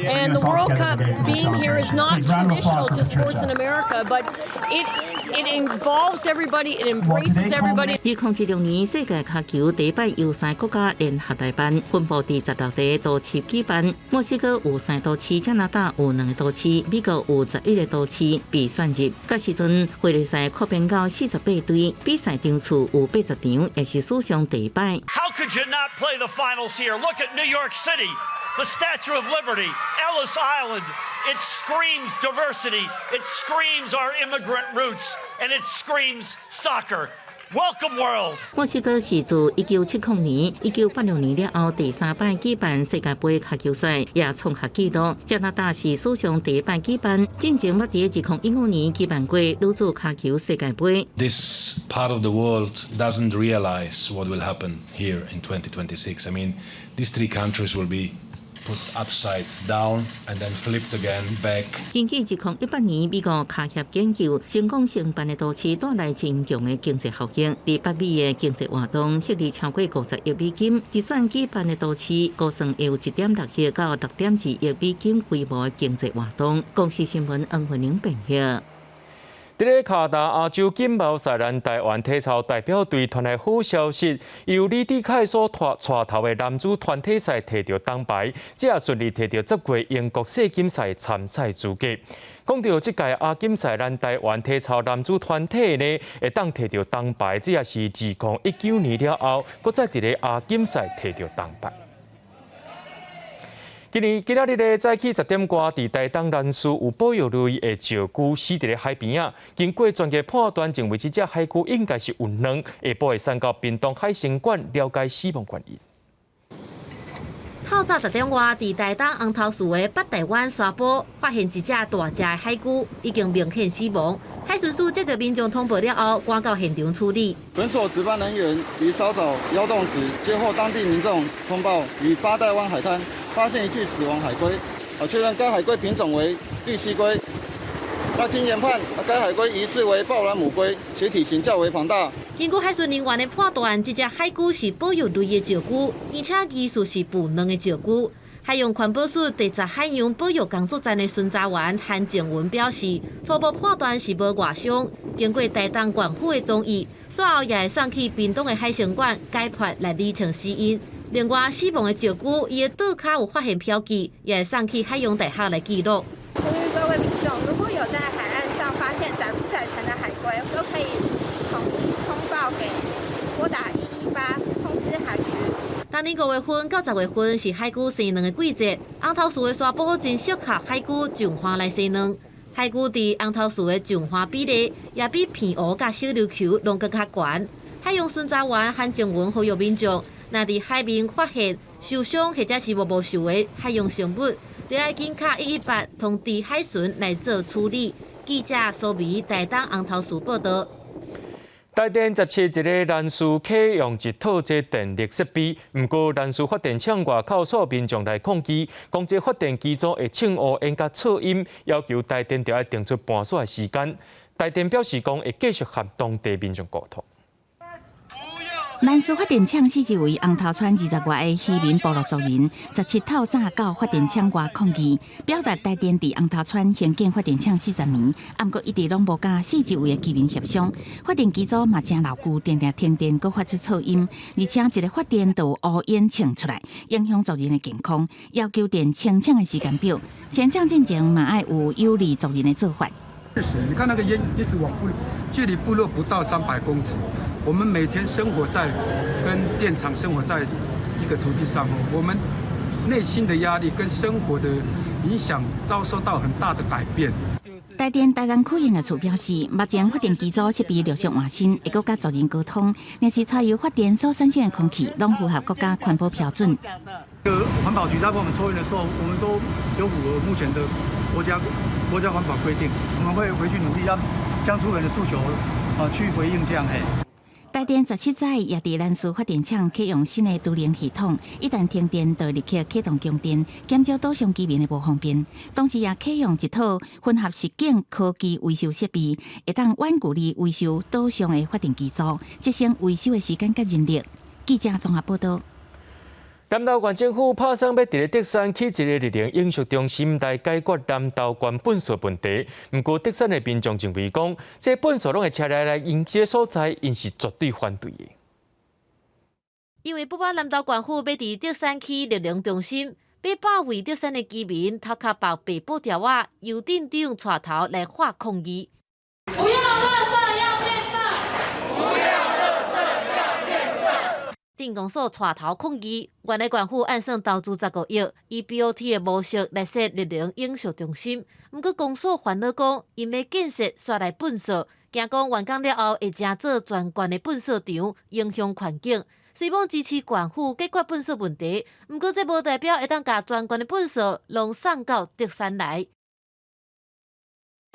And the World Cup being here is not traditional to sports in America, but it involves everybody, it embraces everybody. 2026年世界跤球第一擺由三個國家聯合來辦，分布佇16個都市舉辦。墨西哥有三都市，加拿大有兩個都市，美國有11個都市被選入。到時陣，系列賽擴編到48隊，比賽場次有80場，也是史上第一擺。 How could you not play the finals here? Look at New York City, the Statue of Liberty, Ellis Island. It screams diversity. It screams our immigrant roots, and it screams soccer. Welcome world. 墨西哥是自1970年、1986年了後第三擺舉辦世界盃跤球賽，也創下紀錄。加拿大是史上第一擺舉辦，進前捌佇2015年舉辦過女子跤球世界盃。 This part of the world doesn't realize what will happen here in 2026. I mean, these three countries will be put upside down and then flipped again back. 根據2018年美國跤協研究，成功承辦的都市帶來真強的經濟效應，佇北美的經濟活動獲利超過50億美金。佇選舉辦的都市，估算會有1.6億到6.2億美金規模的經濟活動。公視新聞黃慧玲編譯。佇咧卡達亞洲錦標賽，咱台灣體操代表隊傳來好消息，由李智凱所帶頭的男子團體賽提著銅牌，這也順利提著10月英國世錦賽參賽資格。講到這屆亞錦賽，咱台灣體操男子團體呢，會當提著銅牌，這也是2019年了後，閣再佇咧亞錦賽提著銅牌。今年今仔日咧早起10點外，佇台東蘭嶼有保育類的石龜死佇咧海邊仔。經過專家判斷，認為這隻海龜應該是有卵，下晡會送到屏東海生館了解死亡原因。透早10點外，佇台東紅頭嶼的八代灣沙坡，發現一隻大隻的海龜已經明顯死亡。海巡署接到民眾通報了後，趕到現場處理。本所值班人員於稍早幺洞時，接獲當地民眾通報，於八代灣海灘發現一具死亡海龜，確認該海龜品種為綠蠵龜。那經研判，該海龜疑似為抱卵母龜，且體型較為龐大。根據海巡人員的判斷，這隻海龜是保育類的石龜，而且疑似是孵卵的石龜。海洋環保署第十海洋保育工作站的巡查員韓靜文表示，初步判斷是無外傷，經過台東縣府的同意，煞後也會送去屏東的海生館解剖來釐清死因。另外，死亡的石龜，伊的倒跤有發現標記，也會送去海洋大學來記錄。呼籲各位民眾，如果有在海岸上發現載浮載沉的海龜，都可以統一通報給撥打118通知海巡。當年5月份到10月份是海龜生卵的季節，紅頭嶼的沙坡真適合海龜上岸來生卵。海龜佇紅頭嶼的上岸比例也比澎湖佮小琉球攏閣較懸。海洋巡查員韓靜文呼籲民眾，若佇海面發現受傷或者是無無受的海洋生物，就愛緊敲118通知海巡來做處理。記者蘇美台東紅頭樹報道。台電17一个蘭嶼啟用一套這電力設備，毋過蘭嶼發電廠外口數民眾來抗議，講這發電機組會衝烏煙佮噪音，要求台電著愛定出搬煞的時間。台電表示講會繼續和當地民眾溝通。蘭嶼發電廠四周圍紅頭村20外个漁民部落族人，17透早到發電廠外抗議，表達台電佇紅頭村興建發電廠40年，毋過一直攏無佮四周圍的居民協商，發電機組嘛誠老舊，定定停電，閣發出噪音，而且一个發電就有烏煙衝出來，影響族人的健康，要求電清廠的時間表，遷廠進前嘛愛有有利族人的做法。你看那個煙一直往部，距離部落不到300公尺。我們每天生活在跟電廠生活在一個土地上，我們內心的壓力跟生活的影響遭受到很大的改變。台電台南區營業處表示，目前發電機組設備陸續換新，會閣佮族人溝通，若是柴油發電所產生的空氣，攏符合國家環保標準。環保局在幫我們抽驗的時候，我們都有符合目前的國家環保規定，我們會回去努力，讓將族人的訴求啊去回應這樣嘿。台電17載也佇蘭嶼發電廠啟用新的儲能系統，一旦停電，就立刻啟動供電，減少島上居民的無方便。同時也啟用一套混合實境科技維修設備，會當遠距離維修島上的發電機組，節省維修的時間佮人力。記者綜合報道。南投縣政府拍算欲佇咧竹山起一个綠能永續中心來解決南投縣糞埽問題。毋過竹山的民眾認為講，這糞埽攏會車來來𪜶這个所在，𪜶是絕對反對的。因為不滿南投縣府欲佇竹山起綠能中心，欲包圍竹山的居民，頭殼綁白布條仔，由鎮長帶頭來發抗議。不要垃圾要建設，不要垃圾要建設。鎮公所帶頭抗議，原來縣府按算投資15億，以 BOT 的模式來設綠能永續中心。毋過公所煩惱講，𪜶欲建設煞來糞埽，驚講完工了後會成做全縣的糞埽場，影響環境。雖罔支持縣府解決糞埽問題，毋過這無代表會當共全縣的糞埽攏送到竹山來。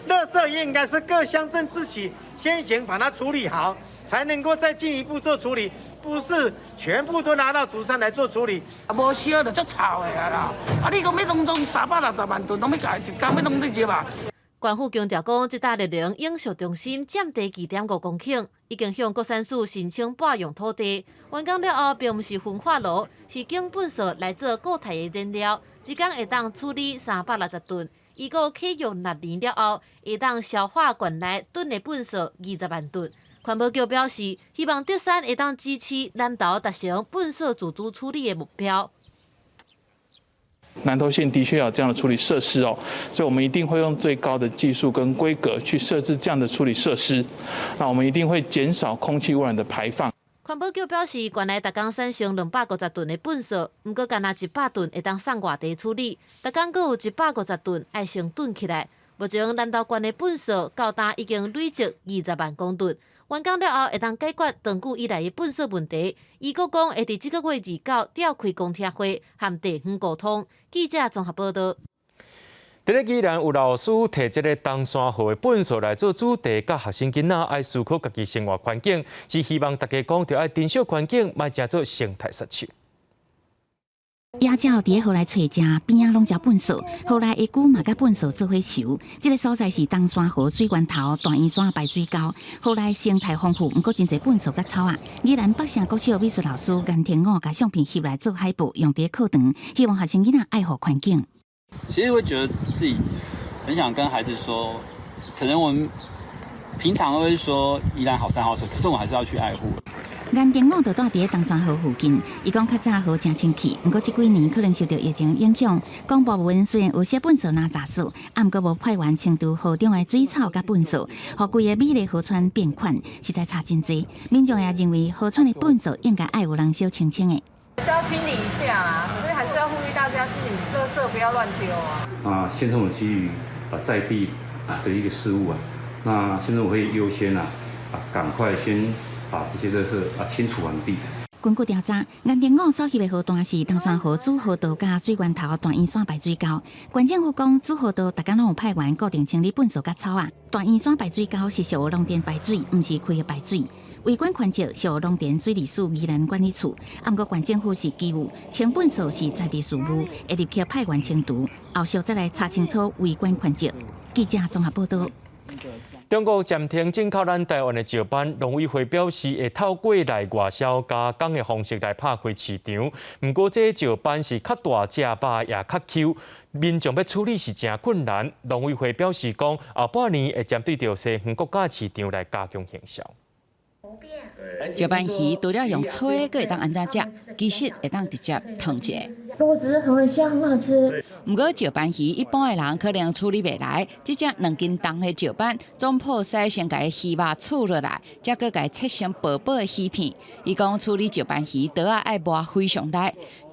垃圾應該是各鄉鎮自己先行把它處理好，才能夠再進一步做處理，不是全部都拿到竹山來做處理。啊，無燒就足臭的啊啦！啊，你講欲攏總360萬噸，攏欲共一工欲攏咧入啊？縣府強調講，這搭綠能永續中心佔地2.5公頃，已經向國產署申請撥用土地。完工了後，並毋是焚化爐，是經糞埽來做固態的燃料，一工會當處理360噸。預估啟用6年了後，會當消化縣內噸的糞埽20萬噸。環保局表示，希望竹山會當支持南投達成糞埽自主處理的目標。南投縣的確有這樣的處理設施哦，所以我們一定會用最高的技術跟規格去設置這樣的處理設施。那我們一定會減少空氣污染的排放。環保局表示，縣內逐工產生250噸的糞埽，毋過干焦100噸會當送外地處理，逐工閣有150噸愛先囤起來。目前南投縣的糞埽到今已經累積20萬公噸，完工了後會當解決長久以來的糞埽問題。伊閣講會佇這個月29召開公聽會，和地方溝通。記者綜合報道。佇咧宜蘭有老師提這个冬山河的糞埽來做主題，教學生囡仔愛思考家己生活環境，是希望大家講著愛珍惜環境，莫成做生態殺手。野鳥佇河內揣食，邊仔攏食糞埽，河內的龜嘛佮糞埽做伙泅。這个所在是冬山河水源頭，大圓山排水溝，河內生態豐富，毋過真濟糞埽佮草仔。宜蘭北城國小美術老師顏廷武共相片翕來做海報，用佇課堂，希望學生囡仔愛護環境。其實會覺得自己很想跟孩子說，可能我們平常都會說宜蘭好山好水，可是我們還是要去愛護。顏廷武就蹛佇冬山河附近，伊講較早河誠清氣，毋過這幾年可能受著疫情影響，公部門雖然有些糞埽垃圾掃，啊，毋過無派員清除河中的水草佮糞埽，予規个美麗河川變款，實在差真濟。民眾也認為河川的糞埽應該愛有人小清清的。是要清理一下啊，可是還是要呼籲大家自己垃圾不要亂丟啊。啊，縣政府基於啊在地的一個事務啊，那縣政府會優先啊，趕快先把這些垃圾啊清除完畢。根據調查，顏定五所翕的河段是冬山河主河道佮水源頭大圓山排水溝。縣政府講，主河道逐工攏有派員固定清理糞掃佮草仔。大圓山排水溝是屬於農田排水，毋是區域排水。違管權責屬農田水利署宜蘭管理處。啊，毋過縣政府是基於清糞掃是在地事務，會立刻派員清除，後續再來查清楚違管權責。記者綜合報道。中國暫停進口咱台灣的石斑，農委會表示會透過內外銷加工的方式來拍開市場。毋過這石斑是較大隻肉也較 Q，民眾欲處理是誠困難。農委會表示講，後半年會針對著西方國家市場來加強行銷。石斑魚除了用炊，閣會當按怎食？其實會當直接燙一下。肉質很香，很好吃。毋過石斑魚一般的人可能處理袂來，這隻2斤重的石斑，總鋪師先共魚肉取落來，才閣共切成薄薄的魚片。伊講處理石斑魚，刀仔愛磨非常利，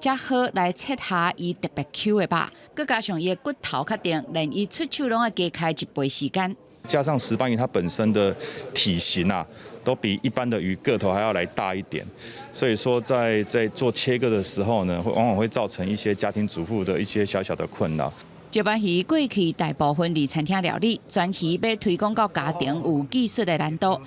才好來切下伊特別 Q 的肉，閣加上伊的骨頭較硬，連伊出手攏愛加開一倍時間。加上石斑魚它本身的體型啊，都比一般的魚個頭還要來大一點，所以說在做切割的時候呢，會往往會造成一些家庭主婦的一些小小的困擾。石斑魚過去大部分佇餐廳料理，全魚欲推廣到家庭有技術的難度。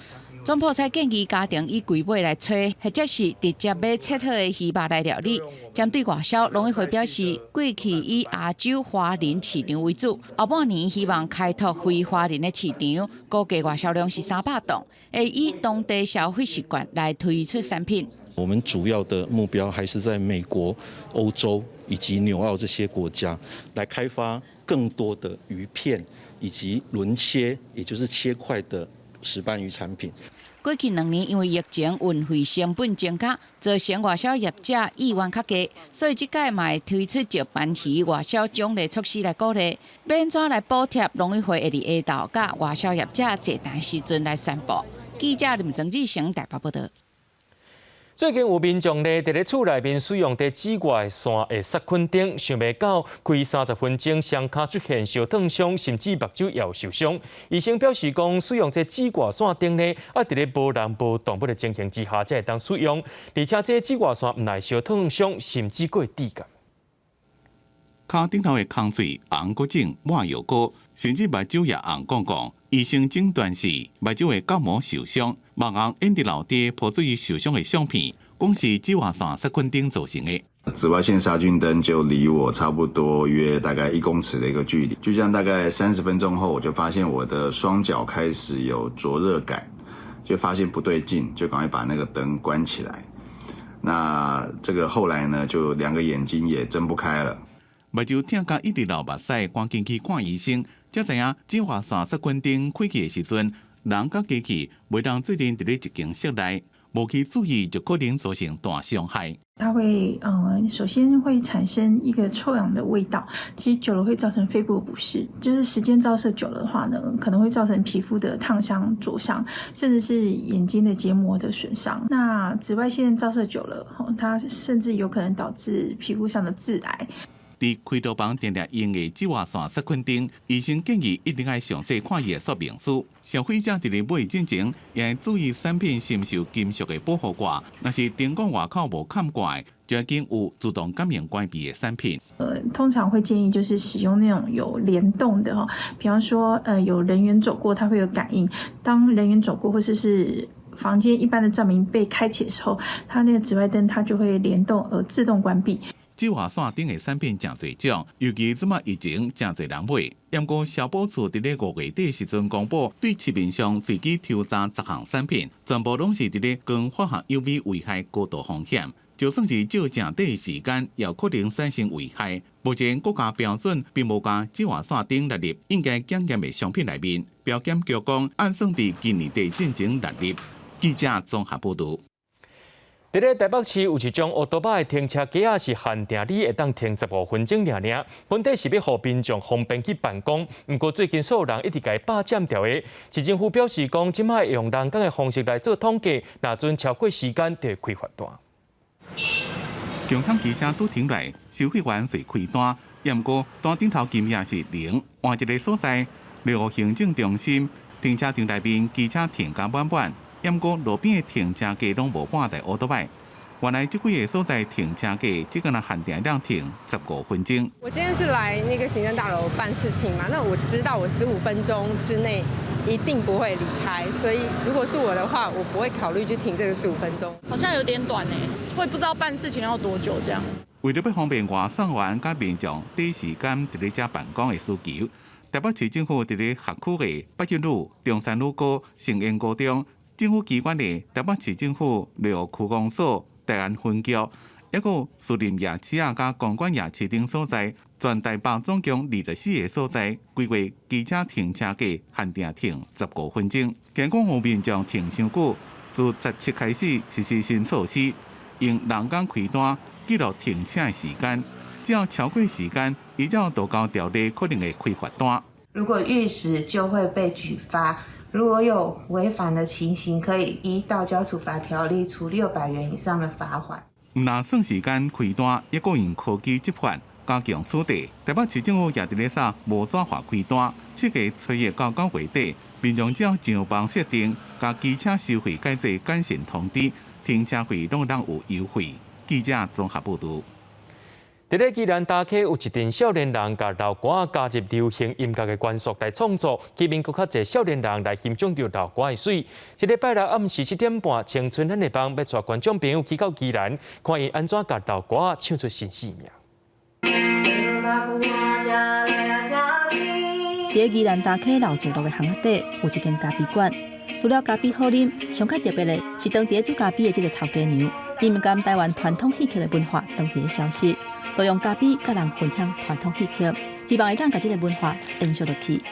總鋪師建議家庭以規尾來炊，或者是直接買切好的魚肉來料理。針對外銷，農委會表示，過去以亞洲華人市場為主，後半年希望開拓非華人的市場，估計外銷量是300噸，會以當地消費習慣來推出產品。我們主要的目標還是在美國、歐洲以及紐澳這些國家，來開發更多的魚片以及輪切，也就是切塊的石斑魚產品。過去2年因為疫情運費成本增加，造成外銷業者意願較低，所以這擺嘛會推出石斑魚外銷獎勵措施來鼓勵。欲按怎來補貼，農委會會佇下晝佮外銷業者座談時陣來宣布。記者林曾志成台北報道。最近有民眾呢，佇咧厝內面使用這紫外線的殺菌燈，想袂到開30分鐘，雙跤出現燒燙傷，甚至目睭也有受傷。醫生表示講，使用這紫外線燈呢，愛佇咧無人無動物的情形之下，才會當使用。而且這紫外線毋但燒燙傷，甚至會致癌。跤頂頭的空喙紅閣腫，抹藥膏，甚至目睭也紅摃摃。醫生診斷是目睭的角膜受傷，目紅胭脂漏滴潑水受傷的相片，講是紫外線殺菌燈造成的。紫外線殺菌燈就離我差不多約大概1公尺的一個距離，就這樣大概30分鐘後，我就發現我的雙腳開始有灼熱感，就發現不對勁，就趕快把那個燈關起來。那這個後來呢，就兩個眼睛也睜不開了。目睭疼甲一直流目屎，趕緊去看醫生，才知影紫外線殺菌燈開啟的時陣，人佮機器袂當做陣佇咧一間室內，無去注意就可能造成大傷害。它會，首先會產生一個臭氧的味道，其實久了會造成肺部不適。就是時間照射久了的話呢，可能會造成皮膚的燙傷、灼傷，甚至是眼睛的結膜的損傷。那紫外線照射久了，它甚至有可能導致皮膚上的致癌。佇開刀房定定用的紫外線殺菌燈，醫生建議一定愛詳細看伊的說明書。消費者佇咧買之前，也愛注意產品是毋是有金屬的保護蓋，若是燈管外口無崁蓋，就要緊有自動感應關閉的產品。通常會建議就是使用那種有聯動的哈，比方說，有人員走過，它會有感應。當人員走過或是房間一般的照明被開啟的時候，它那個紫外燈它就會聯動而自動關閉。紫外線燈的產品誠濟種，尤其這馬疫情誠濟人買。毋過消保處佇咧5月底時陣公布，對市面上隨機抽查10項產品，全部攏是佇咧光化學 UV 危害高度風險。就算是照誠短時間，也可能產生危害。目前國家標準並無共紫外線燈納入應該檢驗的商品內面。標檢局講，按算佇今年底進前納入。記者綜合報導。佇咧台北市有一種烏多擺的停車格仔是限定你會當停15分鐘爾爾，本底是欲予民眾方便去辦公。毋過最近所有人一直共伊霸佔著的。市政府表示講，這擺會用人工的方式來做統計，若準超過時間就會開罰單。共享機車拄停來，收費員隨開單，毋過單頂頭金額是零。換一個所在，內湖行政中心停車場內面機車停甲滿滿。毋過路邊的停車格攏無半台烏多擺，原來這幾个所在停車格，只敢若限定兩停15分鐘。我今天是來那個行政大樓辦事情嘛，那我知道我十五分鐘之內一定不會離開，所以如果是我的話，我不會考慮去停這個十五分鐘。好像有點短呢，會不知道辦事情要多久這樣。為著欲方便外送員佮民眾短時間佇咧遮辦公的需求，台北市政府佇咧學區的北一女、中山女高、成英高中、政府機關的台北市政府六區公所、大安分局，抑閣士林夜市仔佮公館夜市等所在，全台北總共24个所在，規劃機車停車格限定停十五分鐘。驚講予民眾停傷久，自17開始實施新措施，用人工開單記錄停車的時間，只要超過時間，依照道交條例可能會開罰單。如果逾時就會被舉發，如果有違反的情形，可以依道交處罰條例處600元以上的罰款。毋但算時間開單，抑閣用科技執法加強取締。台北市政府也佇咧掃無紙化開單，設計初一到九月底，民眾只要上網設定，共機車收費改做簡訊通知，停車費攏通有優惠。記者綜合報導。佇咧宜蘭大溪有一陣少年人共老歌加入流行音樂的元素來創作，吸引閣較濟少年人來欣賞著老歌的媠。這禮拜六暗時7點半，青春咱的夢欲帶觀眾朋友去到宜蘭，看𪜶按怎共老歌唱出新生命。佇宜蘭大溪老住落的巷仔底，有一間咖啡館。除了咖啡好啉，上較特別的是當佇咧煮咖啡的這个頭家娘，伊毋甘台灣傳統戲曲的文化當佇咧消失，就用咖啡佮人分享傳統戲曲，希望會當共這个文化延續落去。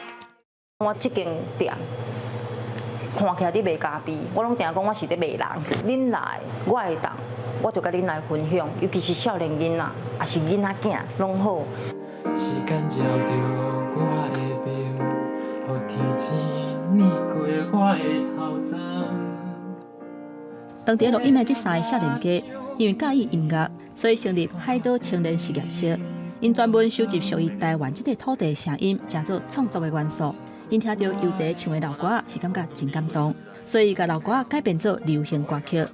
我這間店看起來佇賣咖啡，我攏定講我是佇賣人。恁來，我會當，我就共恁來分享，尤其是少年囡仔，抑是囡仔囝，攏好。時間照著我的面，予天星暝過我的頭鬃。當佇咧錄音的這三个少年家，因為佮意音樂，所以成立海島青年實驗室。𪜶專門收集屬於台灣這塊土地的聲音，成做創作的元素。𪜶聽著尤迪唱的老歌，是感覺真感動，所以共老歌改編做流行歌曲。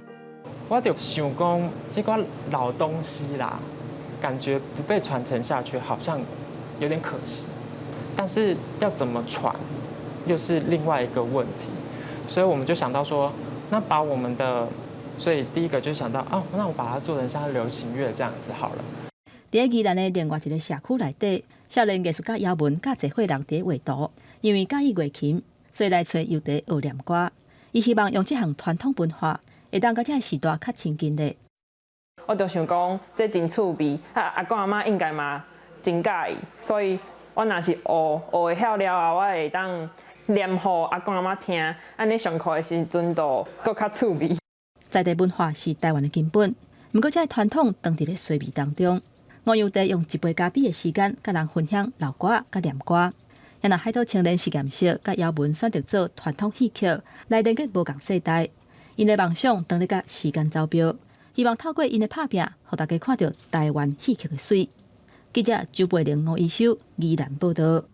我就想講，這個老東西啦，感覺不被傳承下去，好像有點可惜。但是要怎麼傳，又是另外一個問題。所以我們就想到說，那把我們的，所以第一個就想到啊，那我把它做成像流行樂這樣子好了。佇宜蘭的另外一个社區內底，少年藝術家姚文佮濟歲人佇咧畫圖，因為佮意月琴，所以來揣尤迪學念歌。伊希望用這項傳統文化，會當佮這个時代較親近的。我就想講，這真趣味，啊阿公阿嬤應該嘛真佮意，所以我若是學學會曉了後，我會當念予阿公阿嬤聽，按呢上課的時陣就閣較趣味。在地文化是台灣的根本，毋過這个傳統當佇咧衰微當中。吳尤迪用一杯咖啡的時間，佮人分享老歌佮念歌。也若海島青年實驗室佮姚文選擇做傳統戲曲來連結無仝世代，𪜶的夢想當咧佮時間走標，希望透過𪜶的拍拼，予大家看著台灣戲曲的媠。記者周培玲、吳一修宜蘭報導。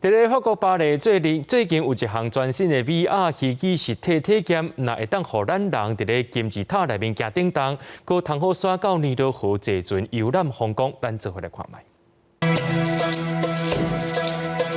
佇咧法國巴黎最近有一項全新的 VR 虛擬實體體驗，若會當予咱人佇咧金字塔內面行叮當，閣通好徙到尼羅河坐船遊覽皇宮，咱做伙來看覓。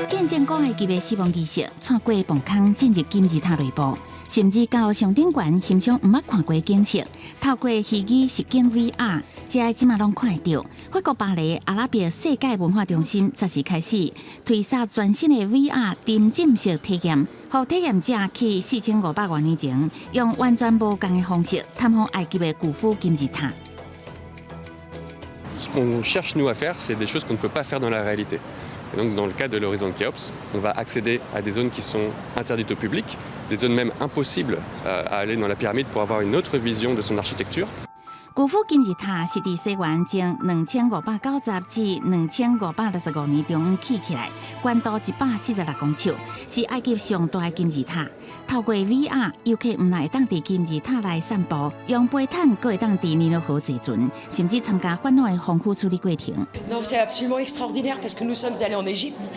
見證古埃及的死亡儀式，穿過墓坑進入金字塔內部，甚至到上頂懸欣賞毋捌看過景色。透過虛擬實境 VR，這个這馬攏看會著。法國巴黎阿拉伯世界文化中心十時開始推銷全新的 VR 沉浸式體驗，予體驗者去4500多年前，用完全無仝的方式探訪埃及的古夫金字塔。 Ce qu'on cherche nous à faire, c'est des choses qu'on ne peut pas faire dans la réalité. Et donc dans le cas de l'horizon de Khéops, on va accéder à des zones qui sont interdites au public, des zones même impossibles à aller dans la pyramide pour avoir une autre vision de son architecture. 古夫金字塔是佇西元前2590至2565年中起起來，懸度146公尺，是埃及上大的金字塔。透過 VR，遊客毋但會當佇金字塔內散步，用背毯閣會當佇尼羅河坐船，甚至參加法老的防腐處理過程。 Non, c'est absolument extraordinaire parce que nous sommes allés en Égypte,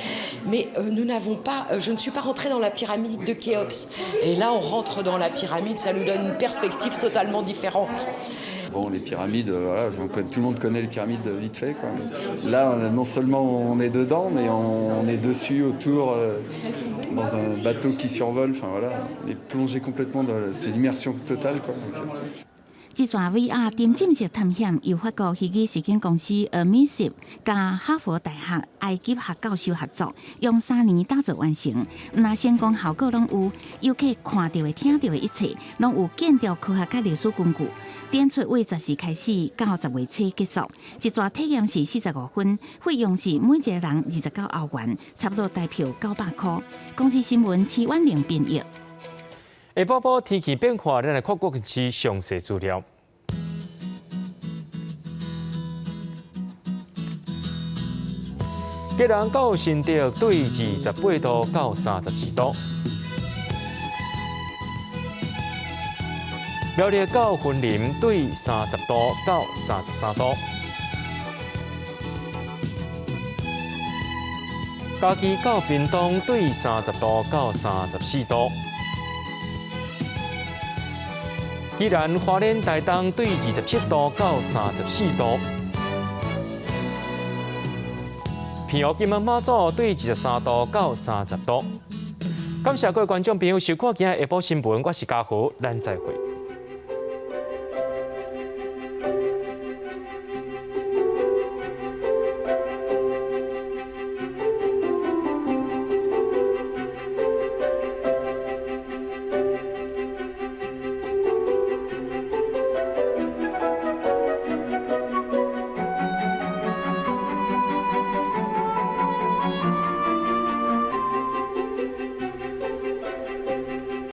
mais nous n'avons pas, je ne suis pas rentrée dans la pyramide de Khéops. Et là, on rentre dans la pyramide, ça nous donne une perspective totalement différente. Bon, les pyramides, voilà, tout le monde connaît les pyramides vite fait, quoi. Là, non seulement on est dedans, mais on est dessus, autour, dans un bateau qui survole. Enfin voilà, on est plongé complètement dans, c'est l'immersion totale, quoi. Donc, 這逝 VR 沉浸式探險由法國虛擬實境公司 Emissive 佮哈佛大學埃及學教授合作，用3年打造完成。毋但聲光效果攏有，遊客看著的、聽著的一切，攏有建築科學佮歷史根據。展出對10時開始到10月初結束，一逝體驗是45分，費用是每一個人29歐元，差不多台票900箍。公視新聞徐婉玲編譯。下晡晡天氣變化，咱來看國際詳細資料。基隆到新竹對28度到32度，苗栗到雲林對30度到33度，嘉義到屏東對30度到34度，宜蘭花蓮台東對27度到34度。澎湖金門馬祖對23度到30度。感謝各位觀眾朋友收看今日下晡新聞，我是嘉豪，咱再會。